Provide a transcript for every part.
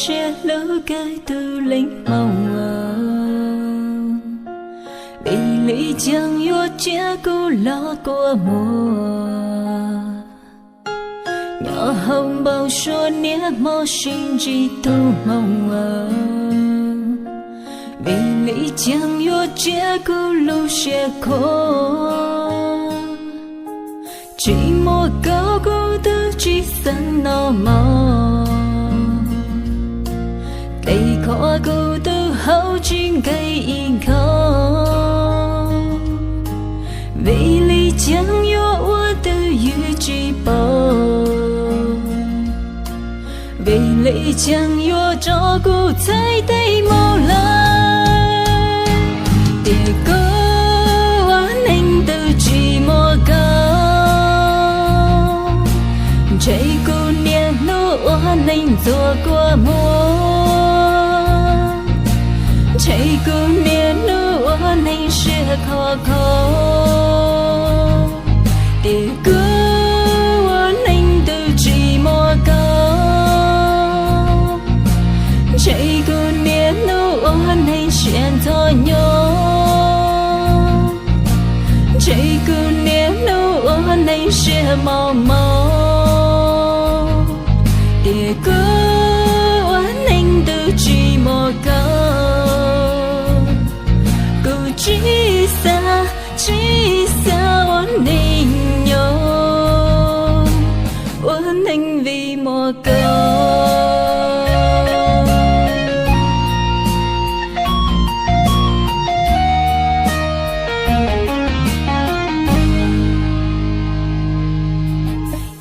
siab hlub kawg tus leej hmoov, vim li cas yuav cia kuv los kua muag. Nyob hauv npau suav niaj hmo sib ntsib tus hmoov, vim li cas yuav cia kuv lub siab khov. Tsis muaj koj kuv twb tsis xav noj mov, tes kho kuv twb haus tsis nkees ib nkhaus. Vim li cas yuav ua twj ywm tsis pom, vim li cas yuav tso kuv txhais tes mus lawm. Tiam kuv ua neeg twg tsis muaj koj, ntshe kuv niaj hnub ua neeg ntxuag kua muag, ntshe kuv niaj hnub ua neeg siab khov kho. Tiam kuv ua neeg twg tsis muaj koj, ntshe kuv niaj hnub ua neeg siab ntxhov nyob, ntshe kuv niaj hnub ua neeg siab mos mos. Tiam kuv ua neeg twg tsis muaj koj, kuv tsis xav, tsis xav ua neeg nyob, ua neeg vim muaj koj.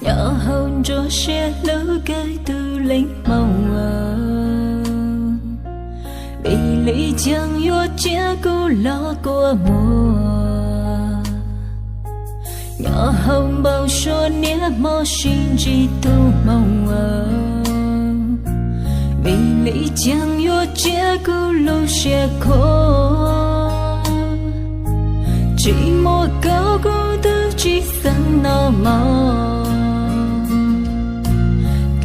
Nyob hauv nruab siab hlub kawg tus leej hmoov, vim li cas yuav cia kuv los kua muag. Nyob hauv npau suav niaj hmo sib ntsib tus hmoov, vim li cas yuav cia kuv lub siab khov. Tsis muaj koj kuv twb tsis xav noj mov,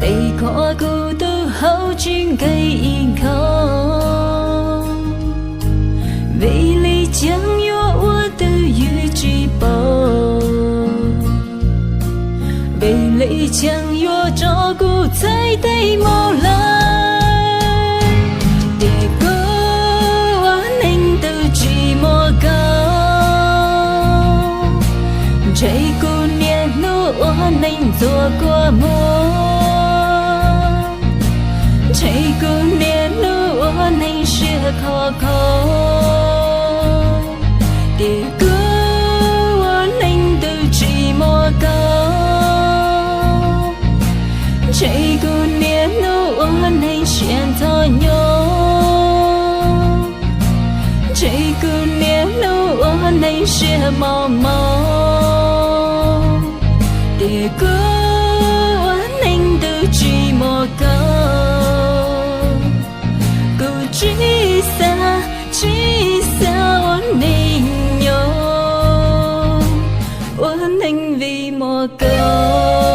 tes kho kuv twb haus tsis nkees ib nkhaus. Vim li cas yuav ua twj ywm tsis pom, vim li cas yuav tso kuv txhais tes mus lawm. Tiam kuv ua neeg twg tsis muaj koj, ntshe kuv niaj hnub ua neeg ntxuag kua muag, ntshe kuv niaj hnub ua neeg siab khov kho. Tiam kuv ua neeg twg tsis muaj koj, ntshe kuv niaj hnub ua neeg siab ntxhov nyob, ntshe kuv niaj hnub ua neeg siab mos mos. Tiam kuv ua neeg twg tsis muaj koj, kuv tsis xav, tsis xav ua neeg nyob, ua neeg vim muaj koj.